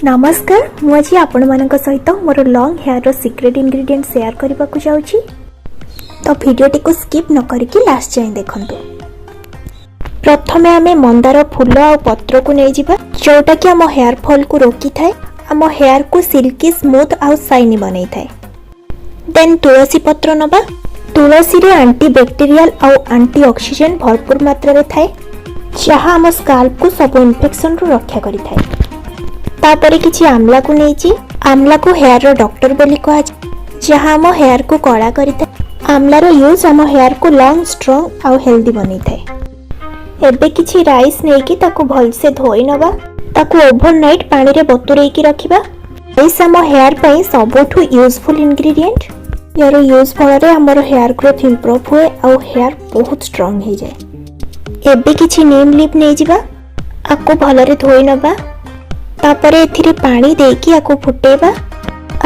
ନମସ୍କାର, ମୁଁ ଆଜି ଆପଣମାନଙ୍କ ସହିତ ମୋର ଲଙ୍ଗ୍ ହେୟାରର ସିକ୍ରେଟ୍ ଇନଗ୍ରିଡ଼ିଏଣ୍ଟ ସେୟାର କରିବାକୁ ଯାଉଛି। ତ ଭିଡ଼ିଓଟିକୁ ସ୍କିପ୍ ନ କରିକି ଲାଷ୍ଟ ଯାଏଁ ଦେଖନ୍ତୁ। ପ୍ରଥମେ ଆମେ ମନ୍ଦାର ଫୁଲ ଆଉ ପତ୍ରକୁ ନେଇଯିବା, ଯେଉଁଟାକି ଆମ ହେୟାର ଫଲ୍କୁ ରୋକିଥାଏ, ଆମ ହେୟାରକୁ ସିଲ୍କି ସ୍ମୁଥ୍ ଆଉ ସାଇନି ବନେଇଥାଏ। ଦେନ୍ ତୁଳସୀ ପତ୍ର ନେବା। ତୁଳସୀରେ ଆଣ୍ଟି ବ୍ୟାକ୍ଟେରିଆଲ ଆଉ ଆଣ୍ଟି ଅକ୍ସିଡେଣ୍ଟ ଭରପୁର ମାତ୍ରାରେ ଥାଏ, ଯାହା ଆମ ସ୍କାଲ୍ପକୁ ସବୁ ଇନଫେକ୍ସନରୁ ରକ୍ଷା କରିଥାଏ। ତାପରେ କିଛି ଆମଲାକୁ ନେଇଛି। ଆମଲାକୁ ହେୟାରର ଡକ୍ଟର ବୋଲି କୁହାଯାଏ, ଯାହା ଆମ ହେୟାରକୁ କଳା କରିଥାଏ। ଆମଲାର ୟୁଜ୍ ଆମ ହେୟାରକୁ ଲଙ୍ଗ୍, ଷ୍ଟ୍ରଙ୍ଗ ଆଉ ହେଲ୍ଦି ବନେଇଥାଏ। ଏବେ କିଛି ରାଇସ୍ ନେଇକି ତାକୁ ଭଲସେ ଧୋଇ ନେବା। ତାକୁ ଓଭର ନାଇଟ୍ ପାଣିରେ ବତୁରେଇକି ରଖିବା। ରାଇସ୍ ଆମ ହେୟାର ପାଇଁ ସବୁଠୁ ୟୁଜଫୁଲ୍ ଇନଗ୍ରିଡ଼ିଏଣ୍ଟ। ୟାର ୟୁଜ୍ ଫଳରେ ଆମର ହେୟାର ଗ୍ରୋଥ୍ ଇମ୍ପ୍ରୁଭ୍ ହୁଏ ଆଉ ହେୟାର ବହୁତ ଷ୍ଟ୍ରଙ୍ଗ ହେଇଯାଏ। ଏବେ କିଛି ନିମ୍ ଲିଫ୍ ନେଇଯିବା। ଆକୁ ଭଲରେ ଧୋଇ ନେବା। ତାପରେ ଏଥିରେ ପାଣି ଦେଇକି ଆକୁ ଫୁଟେଇବା।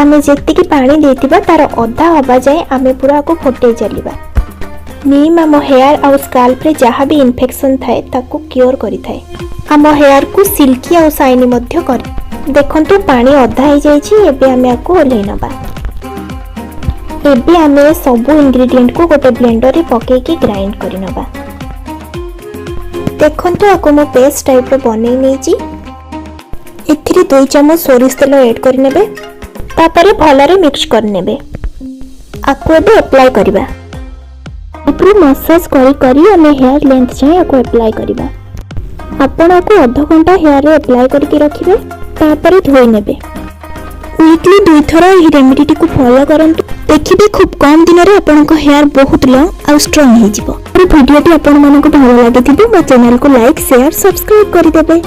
ଆମେ ଯେତିକି ପାଣି ଦେଇଥିବା, ତାର ଅଧା ହବା ଯାଏଁ ଆମେ ପୁରା ଆକୁ ଫୁଟେଇ ଚାଲିବା। ନିମ୍ ଆମ ହେୟାର ଆଉ ସ୍କାଲ୍ପରେ ଯାହା ବି ଇନଫେକ୍ସନ୍ ଥାଏ, ତାକୁ କ୍ୟୁର କରିଥାଏ। ଆମ ହେୟାରକୁ ସିଲ୍କି ଆଉ ସାଇନି ମଧ୍ୟ କରେ। ଦେଖନ୍ତୁ, ପାଣି ଅଧା ହେଇଯାଇଛି। ଏବେ ଆମେ ଆକୁ ଓହ୍ଲେଇ ନେବା। ଏବେ ଆମେ ସବୁ ଇନଗ୍ରିଡ଼ିଏଣ୍ଟକୁ ଗୋଟେ ବ୍ଲେଣ୍ଡରରେ ପକେଇକି ଗ୍ରାଇଣ୍ଡ କରିନେବା। ଦେଖନ୍ତୁ, ଆକୁ ମୁଁ ପେଷ୍ଟ ଟାଇପ୍ର ବନେଇ ନେଇଛି। ଏଥିରେ 2 ଚାମଚ ସୋରିଷ ତେଲ ଏଡ୍ କରିନେବେ। ତାପରେ ଭଲରେ ମିକ୍ସ କରିନେବେ। ଆକୁ ଏବେ ଆପ୍ଲାଏ କରିବା। ଉପରୁ ମସାଜ କରି କରି ଆମେ ହେୟାର ଲେନ୍ଥ ଯାଏଁ ଆକୁ ଆପ୍ଲାଏ କରିବା। ଆପଣ ଆକୁ ଅଧଘଣ୍ଟା ହେୟାରରେ ଆପ୍ଲାଏ କରିକି ରଖିବେ, ତାପରେ ଧୋଇ ନେବେ। ୱିକଲି ଦୁଇଥର ଏହି ରେମିଡ଼ିଟିକୁ ଫଲୋ କରନ୍ତୁ। ଦେଖିବେ, ଖୁବ୍ କମ୍ ଦିନରେ ଆପଣଙ୍କ ହେୟାର ବହୁତ ଲଙ୍ଗ୍ ଆଉ ଷ୍ଟ୍ରଙ୍ଗ ହେଇଯିବ। ଭିଡ଼ିଓଟି ଆପଣମାନଙ୍କୁ ଭଲ ଲାଗିଥିବ। ମୋ ଚ୍ୟାନେଲକୁ ଲାଇକ୍, ସେୟାର, ସବସ୍କ୍ରାଇବ୍ କରିଦେବେ।